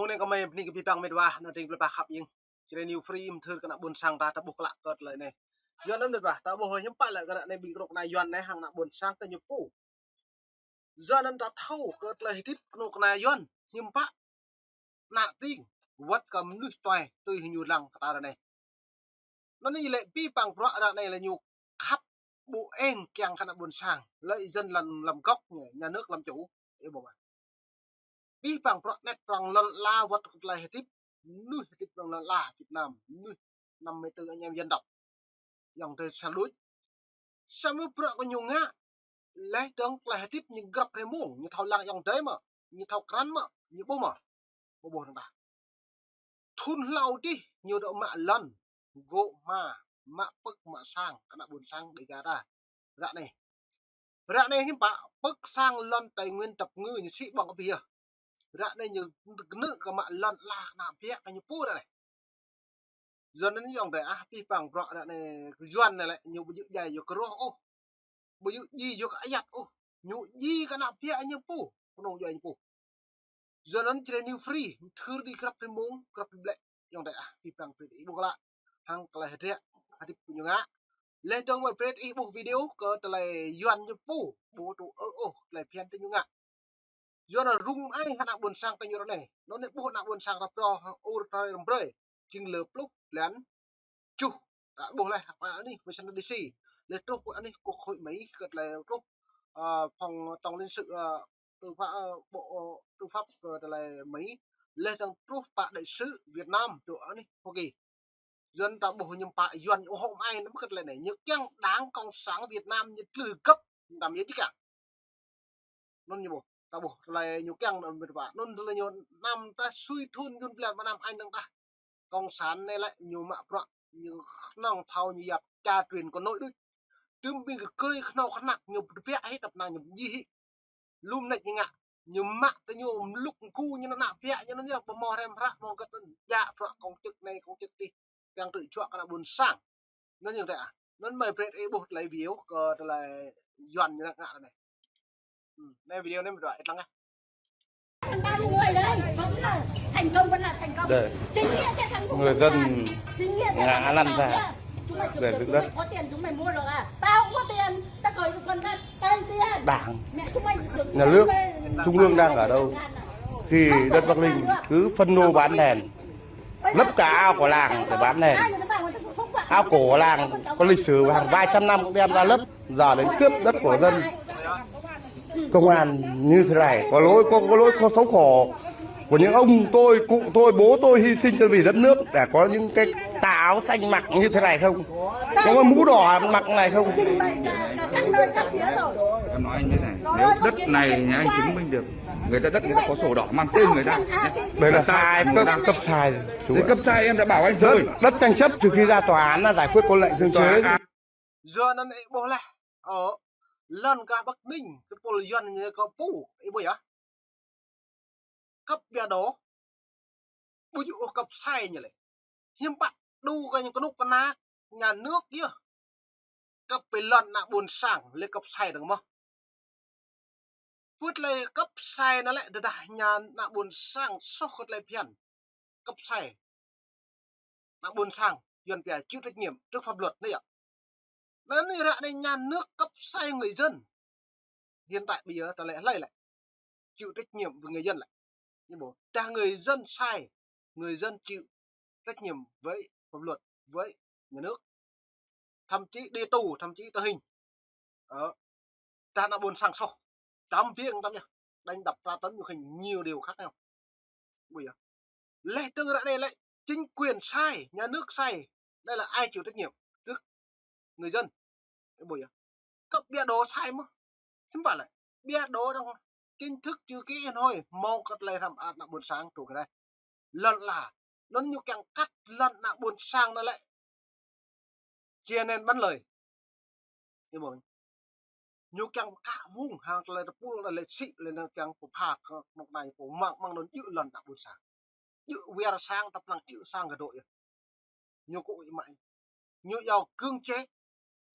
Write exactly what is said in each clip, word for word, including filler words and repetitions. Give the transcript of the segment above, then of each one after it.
Anai kơmơi bơni kơ abih bang met wa, anŭn tring plei pla khăp ing. Jrai New Free mơthưr kơ ană ƀôn sang ta, ta ƀuh klă kơ tơlơi anai. Yua anŭn met wa, ta ƀuh hiư̆m pă lĕ kơ anai ƀing kơnuk kơna Yuan anai hăng ană ƀôn sang ta ñu pô. Yua anŭn ta thâo kơ tơlơi hơdip kơnuk kơna Yuan hiư̆m pă, ană tring, wơ̆t kơ mơnuih tuai tui hơnŭ lăng kơ ta ră anai. Anŭn ñu lĕ abih bang bruă ră anai lĕ ñu khăp ƀu eng kiăng kơ ană ƀôn sang, lợi dân làm, làm gốc, nhà nước làm chủ. Ih ƀuh mơ̆? Abih bang bruă anet prong lŏn ala wơ̆t tơlơi hơdip, mơnuih hơdip prong lŏn ala Việt Nam, mơnuih năm mươi tư anh em dân tộc. Ayŏng adơi sa đuč. Samơ̆ bruă kơ ñu ngă, laih dơ̆ng tơlơi hơdip ñu grăp hrơi mông, ñu thâo lăng ayŏng adơi mơ̆, ñu thâo krăn mơ̆, ñu ƀuh mơ̆. Ƀu ƀuh dơ̆ng tah. Thun hlâo dih ñu dŏ mă lŏn, gŏ hma, mă pơ̆k mă sang kơ ană ƀôn sang Đêga ta. Ră anai. Ră anai hiư̆m pă pơ̆k sang lŏn Tây Nguyên dăp ngư ñu sĭ ƀơ̆ng abih yơh. Ră anai ñu gơnư̆ kơ mă lŏn ala kơ ană biă kơ ñu pô ră anai. Yua anŭn ayŏng adơi ah, abih bang bruă ră anai Yuan anai lĕ ñu ƀu djơ̆ djai yua kơ roh ôh. Ƀu djơ̆ djai yua kơ ayăt ôh. Ñu djai kơ ană biă ñu pô, kơnung djuai ñu pô. Yua anŭn Jrai New Free mơthưr đĭ grăp hrơi mông, grăp hrơi blĕ, ayŏng adơi ah, abih bang brơi ih ƀuh klă hăng tơlơi hơdră hơdip kơ ñu ngă. Laih dơ̆ng mơ̆ brơi ih ƀuh video kơ tơlơi Yuan ñu pô, ƀu tŭ ơ ôh tơlơi phiăn tơ ñu ngă. Yua anŭn rŭng ai hăng ană ƀôn sang ta ñu ră anai. Anŭn anai ƀuh ană ƀôn sang ta phrâo hăng ur ta răm brơi. Jing lơ pluh blan tơjuh. Ta ƀuh laih pơ anih Washington D C. Laih truh pơ anih Quốc hội Mỹ kơ tơlơi truh, ơ, phòng tổng lãnh sự, ơ, tư pháp, ơ, bộ, ơ, tư pháp kơ tơlơi Mỹ. Laih dơ̆ng truh pơ đại sứ Việt Nam dŏ anih Hoa Kỳ. Yuan ta ƀuh hiư̆m pă Yuan ñu ủng hộ mơai anŭn kơ tơlơi anai. Ñu kiăng Đảng Cộng sản Việt Nam ñu tlưh găp, tam yơh či kiăng. Anŭn ñu ƀuh, ta ƀuh tơlơi ñu kiăng anŭn met wa. Anŭn tơlơi ñu năm ta sui thun jun blan mơnam anh dơ̆ng tah. Cộng sản anai lĕ ñu mă bruă, ñu kơnơ̆ng thâo ñu yap cha truyền con nối đôč. Tơm ƀing kơ kơi kơnâo kơnăk ñu tơbiă hĭ tăp năng ñu djai hĭ. Lŏm anai ñu ngă, ñu mă tơ ñu mlŭk mgu ñu ană biă ñu anŭn yơh, ƀu hmâo hrăm hră, ƀu hmâo gơ̆t anŭn, djă bruă công chức anai công chức adih, kiăng tŭ juă kơ ană ƀôn sang. Anŭn ayŏng adơi ah. Anŭn mơ̆ brơi ih ƀuh tơlơi video kơ tơlơi Yuan ñu ngă ră anai. Hmm, anai video anai mơ̆ dŏ ih lăng ah. Ba người đấy, đúng là thành công vẫn là thành công. Đây. Chính nghĩa sẽ thắng cuộc. Người dân chính nghĩa sẽ ngã thắng lăn cuộc ra. Nhá. Chúng mày chụp được, chúng mày có tiền chúng mày mua được à? Tao không có tiền, tao cởi được quần ra, tao tiền. Đảng, mẹ chúng mày được nhà nước, trung ương đang ở đâu? Thì đất Bắc Ninh cứ phân lô bán nền, lấp cả ao của làng để bán nền. Ao của làng có lịch sử hàng vài trăm năm cũng đem ra lấp, giờ đến cướp đất của dân. Công an như thế này có lỗi, có, có lỗi, có xấu khổ của những ông tôi, cụ tôi, bố tôi hy sinh cho vì đất nước để có những cái tà áo xanh mặc như thế này không? Có cái mũ đỏ mặc này không? Em nói như thế này, nếu đất này nhà anh chứng minh được, người ta đất người ta có sổ đỏ mang tên người ta. Đây là sai, cấp, cấp sai. Cấp sai em đã bảo anh rồi. Đất, đất tranh chấp trừ khi ra tòa án nó giải quyết có lệnh cưỡng chế. Yua anŭn ih ƀuh laih. Ơ, lŏn gah Bắc Ninh, kơ pô Yuan ñu kơ pô, ih ƀuh yơh. Cấp ƀiă đô, ƀu djơ̆ ôh cấp sai ñu lĕ. Hiư̆m pă đu kơ ñu kơnuk kơna nhà nước yơh. Cấp pơ lŏn ană ƀôn sang, lĕ cấp sai dơ̆ng mơ̆. Pơ̆t lĕ cấp sai anŭn lĕ tơdah ñu ană ƀôn sang soh kơ tơlơi phiăn. Cấp sai. Ană ƀôn sang, Yuan pia chịu trách nhiệm trước pháp luật anai yơh. Anŭn anai ră anai nhà nước cấp sai người dân. Hiện tại bây giờ ta lĕ hlơi lĕ chịu trách nhiệm với người dân lĕ. Ñu ƀuh, tơdah người dân sai, người dân chịu trách nhiệm với pháp luật, với nhà nước. Thậm chí đi tù, thậm chí tử hình. Ờ. Tơdah ană ƀôn sang soh, tắm biêng tắm nhá. Đánh đập tra tấn nhục hình, nhiều điều khác nhau. Bây giờ, laih dơ̆ng ră anai lĕ chính quyền sai, nhà nước sai. Đây là ai chịu trách nhiệm trước người dân? Ih ƀuh yơh. Cấp ƀiă đô sai mơ̆. Simple lĕ. Ƀiă đô đang chính thức chữ ký hiên hội, hmâo kơ tơlơi hrăm ăt ană ƀôn sang truh kơ tơlơi. Lŏn ala. Anŭn ñu kiăng cắt lŏn ană ƀôn sang anŭn lĕ. Chia nên bán lời. Ih ƀuh. Ñu kiăng pơkă wung hăng tơlơi tơpul anŭn lĕ sĭ lĕ anŭn kiăng pơpha kơ mơ̆ng anai pô mơ̆ng, mơ̆ng anŭn djơ̆ lŏn ană ƀôn sang. Djơ̆ wơr sang tăp năng djơ̆ sang kơ dŏ yơh. Ñu kơ ih mă. Ñu iâu cưỡng chế.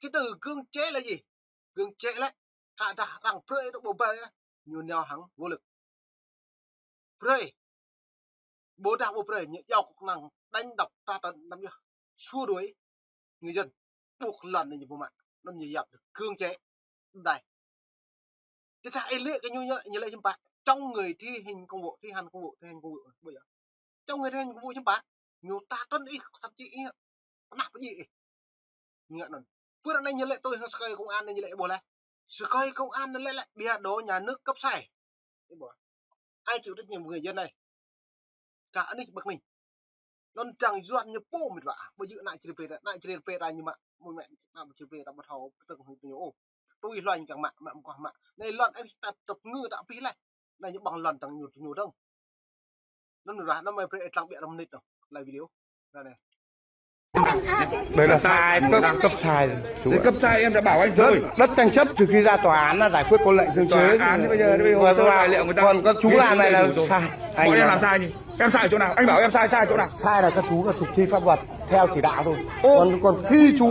Cái từ cưỡng chế là gì? Cưỡng chế lĕ, tơdah arăng brơi tơ ƀu ƀơi yơh, ñu nao hăng vũ lực. Brơi. Ƀôdah ƀu brơi, ñu iâu kơ kơnang đánh đập tra tấn lắm yơh. Xua đuổi người dân. Ƀuh lŏn anai ñu ƀu mă. Anŭn ñu yap được cưỡng chế. Đai. Tơdah ih lĕ kơ ñu, ñu lĕ hiư̆m pă. Chống người thi hành công vụ, thi hành công vụ, thi hành công vụ. Ƀu djơ̆. Chống người thi hành công vụ hiư̆m pă. Ñu tra tấn ih, thậm chí ih pơnah pơdjai ih. Ngă anŭn. Pơ anai ñu lĕ tui hăng sơkơi công an anai ñu lĕ ƀuh laih. Sơkơi công an anai lĕ, lĕ bia đổ nhà nước cấp sai. Ih ƀuh. Ai chịu trách nhiệm người dân này? Kah anih Bắc Ninh. Anŭn čang Yuan ñu pô mĕt wa. Ƀu djơ̆ ană Čư̆ Rê Pê, ană Čư̆ Rê Pê ta ñu mă, mơ̆ mĕ, ană Čư̆ Rê Pê ta ƀu thâo pơtơ̆ng hăng ñu ôh. Tui hloh ñu čang mă, mă mơ̆ng koh mă. Anai lŏn anih ta tơp ngư ta pih laih. Anai ñu ƀơ̆ng lŏn tơ̆ng ñu, ñu dơ̆ng. Anŭn ră anai mơi brơi ih lăng ƀiă rơm mơnit anŭn. Lai video. Ră anai. Đây là sai, cấp, cấp sai. Đấy, cấp sai em đã bảo anh rồi. Đất, đất tranh chấp trừ khi ra tòa án nó giải quyết có lệnh cưỡng chế. Tòa án bây giờ, bây giờ hồ sơ tài liệu người ta còn có chú làm này là sai. Anh làm sai gì? Em sai ở chỗ nào? Anh bảo em sai, sai ở chỗ nào? Sai là các chú là thực thi pháp luật theo chỉ đạo thôi. Ô. Còn, còn khi chú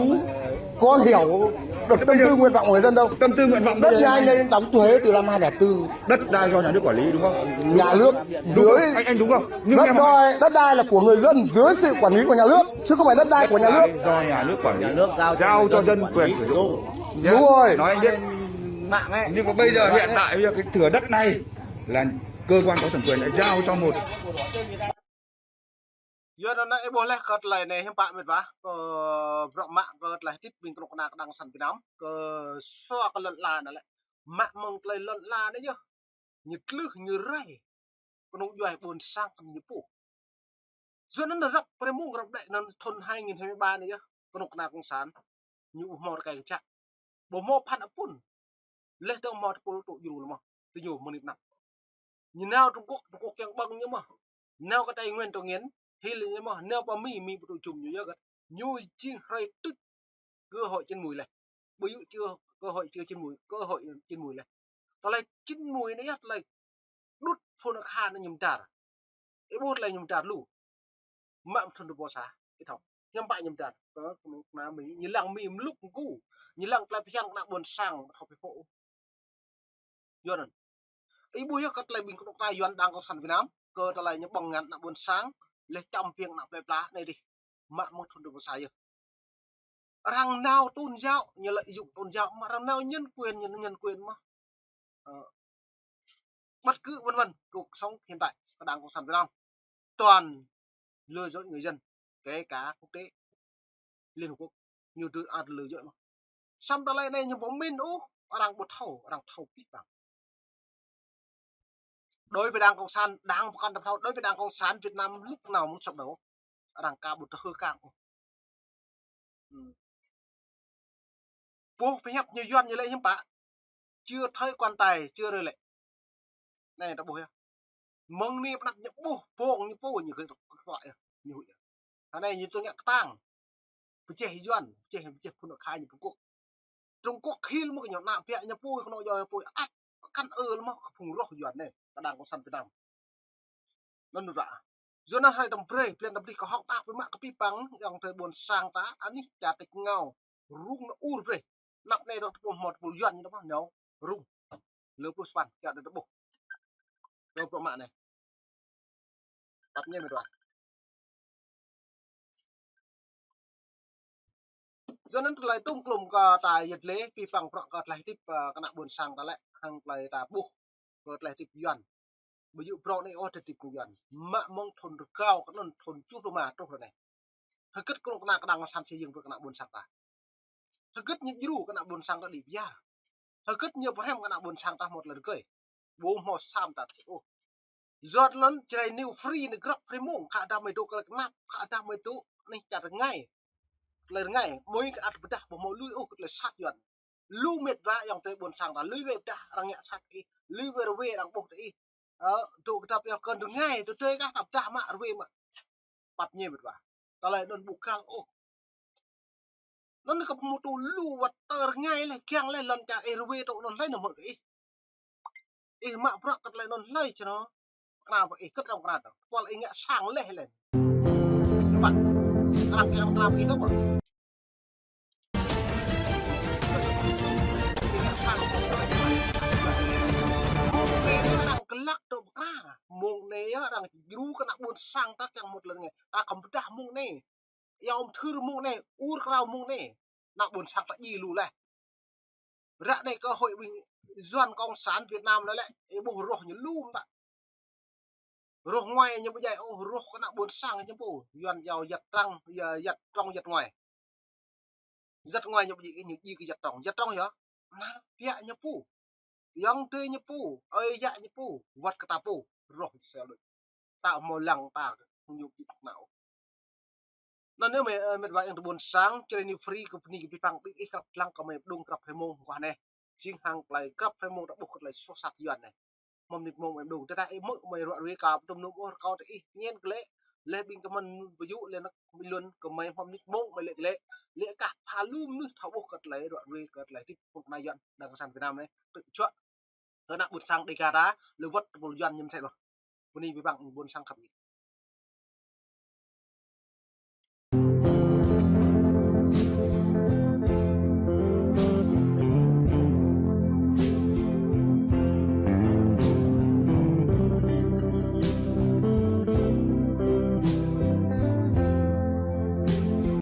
có hiểu được tâm tư nguyện vọng của người dân đâu. Tâm tư nguyện vọng đất nhà anh đây đóng thuế từ năm hai lẻ tư. Đất đai do nhà nước quản lý đúng không? Nhà nước. Đúng dưới không? Anh, anh đúng không? Đất đai, đất đai là của người dân dưới sự quản lý của nhà nước, chứ không phải đất đai của nhà nước. Do nhà nước quản lý. Nhà nước giao cho dân quyền sử dụng. Đúng rồi. Nói anh biết. Mạng ấy. Nhưng mà bây giờ hiện tại bây giờ cái thửa đất này là cơ quan có thẩm quyền đã giao cho một Yua anŭn ih ƀuh laih kơ tơlơi anai hiư̆m pă mĕt wa, kơ bruă mă kơ tơlơi hơdip ƀing kơnuk kơna kơđang kơsan Việt Nam, kơ sua kơ lŏn ala anai lĕ. Mă mơ̆ng tơlơi lŏn ala anai yơh. Ñu tlưh, ñu rai. Kơnung djuai ƀôn sang kơ ñu pô. Yua anŭn ră prê mông ră đĕ anŭn thun hai nghìn hai mươi ba anai yơh. Kơnuk kơna kơsan. Ñu ƀu hmâo rơkai kơčă. Ƀu hmâo phan apun. Laih dơ̆ng hmâo tơpul tŭ djru lĕ mơ̆n. Tơ ñu mơnit năp. Ñu nao Trung Quốc, Trung Quốc kiăng ƀơ̆ng ñu mơ̆n. Nao kơ Tây Nguyên, Tây Nguyên, hil ñu mơ̆n. Nao pơ Mi, Mi ƀu tŭ jum ñu yơh gơ̆t. Ñu jing hrơi tuč cơ hội chín mùi laih. Ƀu djơ̆ chưa cơ hội chưa chín mùi, cơ hội chín mùi laih. Tơlơi chín mùi anai yơh tơlơi đŭt phun akha anai ñu mơdar. Ih ƀuh tơlơi ñu mơdar lu. Mă mơ̆ng thun rơbâo sa, ih thâo. Hiư̆m pă ñu mơdar. Kơ, kơ, kơna Mi, ñu lăng Mi mlŭk mgu. Ñu lăng tơlơi phiăn kơna ƀôn sang, thâo pơpŭ. Yua anŭn. Ih ƀuh yơh kơ tơlơi ƀing kơnuk kơna Yuan đảng cộng sản Việt Nam, kơ tơlơi ñu ƀơ̆ng ngăn kơna ƀôn sang, laih čăm piêng kơna plơi pla, anai dih. Mă mơ̆ng thun rơbâo sa yơh. Arăng nao tôn giáo, ñu lợi dụng tôn giáo, mă arăng nao nhân quyền, ñu nhân quyền mơ̆n. Ờ, bất cứ vân vân, cuộc sống hiện tại của Đảng Cộng sản Việt Nam toàn lừa dối người dân, kể cả quốc tế, Liên Hợp Quốc, ñu dư ăt lừa dối mơ̆n. Samơ̆ tơlơi anai ñu ƀu mĭn ôh, arăng ƀu thâo, arăng thâo pĭt păng. Đối với Đảng Cộng sản, Đảng ƀu kăn thâo, đối với Đảng Cộng sản Việt Nam lúc nào muốn sụp đổ, arăng ka ƀu thâo hơkang ôh. Ư. Pô pơhiăp ñu Yuan ñu lĕ hiư̆m pă. Chưa thấy quan tài, chưa rơi lệ. Anai ta ƀuh yơh. Mơ̆ng anai pơnăp ñu ƀuh, pông ñu pô ñu kơ kơ yơh, ñu huĭ yơh. Anai ñu tơña kơtang. Pơjeh Yuan, pơjeh, pơjeh phun akha ñu Trung Quốc. Trung Quốc hil mơ̆n kơ ñu ană ƀiă ñu pô, kơnuk djuai pô, ăt kăn ơ lĕ mơ̆n kơ phung roh Yuan anai, kơ Đảng Cộng sản Việt Nam. Anŭn ră. Yua anŭn hrơi tơm brơi, blan tơm brơi kơ hŏk ƀă pơmă kơ pĭt păng, ayŏng adơi ƀôn sang ta, anih čar tač rơngiao, rŭng nao ur brơi. Anăp anai dŏ tơpul hmâo tơpul Yuan ñu anŭn mơ̆n, nao rŭng. Lơ pluh sapăn, čar dŏ tơƀuh. Dŏ bruă mă anai. Tăp ñe mĕt wa. Yua anŭn tơlơi tŭm klum kơ ta yet lĕ, pĭt păng bruă kơ tơlơi hơdip, ơ, kơna ƀôn sang ta lĕ, hăng tơlơi ta ƀuh, kơ tơlơi hơdip Yuan. Ƀu djơ̆ bruă anai ôh tơlơi hơdip kơ Yuan. Mă mơ̆ng thun rơgao kơ anŭn thun tơjuh pluh rơma truh ră anai. Hơgĕt kơnuk kơna kơđang kơsan xây dựng brơi kơ kơna ƀôn sang ta. Hơgĕt ñu djru kơ kơna ƀôn sang ta đĭ pơyar. Hơgĕt ñu pơhrăm kơ kơna ƀôn sang ta hmâo tơlơi rơgơi. Ƀu hmâo sam ta tih ôh. Yua tơlơi anŭn Jrai News free anai grăp free mơ̆ng, khă dah mơi dŏ tơlơi kơnap, khă dah mơi dŏ anih čar rơngai. Tơlơi rơngai, mơi kơ ăt pơdah ƀu hmâo lui ôh kơ tơlơi sat Yuan. Lu mĕt wa ayŏng adơi ƀôn sang ta, lui wai pơdah arăng ngă sat ih, lui wai rơwe arăng ƀuh tơ ih. Ơ, dŏ kơdŏp yơh kơn rơngai, tơdơi kah ta pơdah mă rơwe mă. Pap ñe mĕt wa. Tơlơi anŭn ƀu kal ôh. Anŭn kơ pơmŭt tŭ lu wơ̆t tơ rơngai laih, kiăng laih lŏn čar ih rơwe tŭ anŭn laih nao hmư̆ kơ ih. Ih mă bruă kơ tơlơi anŭn laih čơ anŭn. Kơna pơ ih kơt rong kơna dong. Pôl ih ngă sang laih laih. Pă. Arăng kiăng kơna pơ ih tơpă. Ih ngă sang. Arăng glăk dŏ ta, mơ̆ng anai yơh arăng djru kơ ană ƀôn sang ta kiăng mŭt lŏn anai. Ta khŏm pơdah mơ̆ng anai. Yua ƀu thâo mơ̆ng anai, ur krao mơ̆ng anai. Ană ƀôn sang ta djai lu laih. Ră anai kơ hơi ƀing Yuan Cộng sản Việt Nam anai lĕ, ih ƀuh rŏh ñu lŏm ta. Rŏh rơngai ñu ƀu djai ôh, rŏh kơ ană ƀôn sang ñu pô. Yuan yua yăt trong, yua yăt trong yăt rơngai. Yăt rơngai ñu ƀu djai, ñu djai kơ yăt trong. Yăt trong yơh. Ană ƀă ñu pô. Ayŏng adơi ñu pô, ơi yă ñu pô, wơ̆t kơ ta pô, rŏh sel đôč. Ta hmâo lăng ta, ñu ƀu djai nao. Anŭn yơh mĕt, ơ, mĕt wa ayŏng adơi ƀôn sang, čơrê anai free kơ bơni kơ abih bang, ƀing ih krăp lăng kơ mơi pơdŏng krăp hrơi mông kơ anai. Jing hăng tơlơi krăp hrơi mông ta ƀuh kơ tơlơi soh sat Yuan anai. Mơ̆ng anai mông mơi pơdŏng, tơdah ih hmư̆ mơi ră ruai ka pơtŭm nŭm ôh rơkâo tơ ih, ñen kơ lĕ, leh ƀing kơ mơ̆n ƀu djơ̆ leh anŭn ƀing Yuan kơ mơi mơ̆ng anai mông mơi lĕ kơ lĕ, lĕ kah pha lu mơnuih thâo ƀuh kơ tơlơi ră ruai kơ tơlơi hơdip mơ̆ng kơna Yuan đang kơ sang Việt Nam anai. Tơl čuă kơ ană ƀôn sang Dega ta, lĕ wơ̆t tơpul Yuan ñu mơsĕ ƀuh. Bơni abih bang ƀôn sang khăp ih.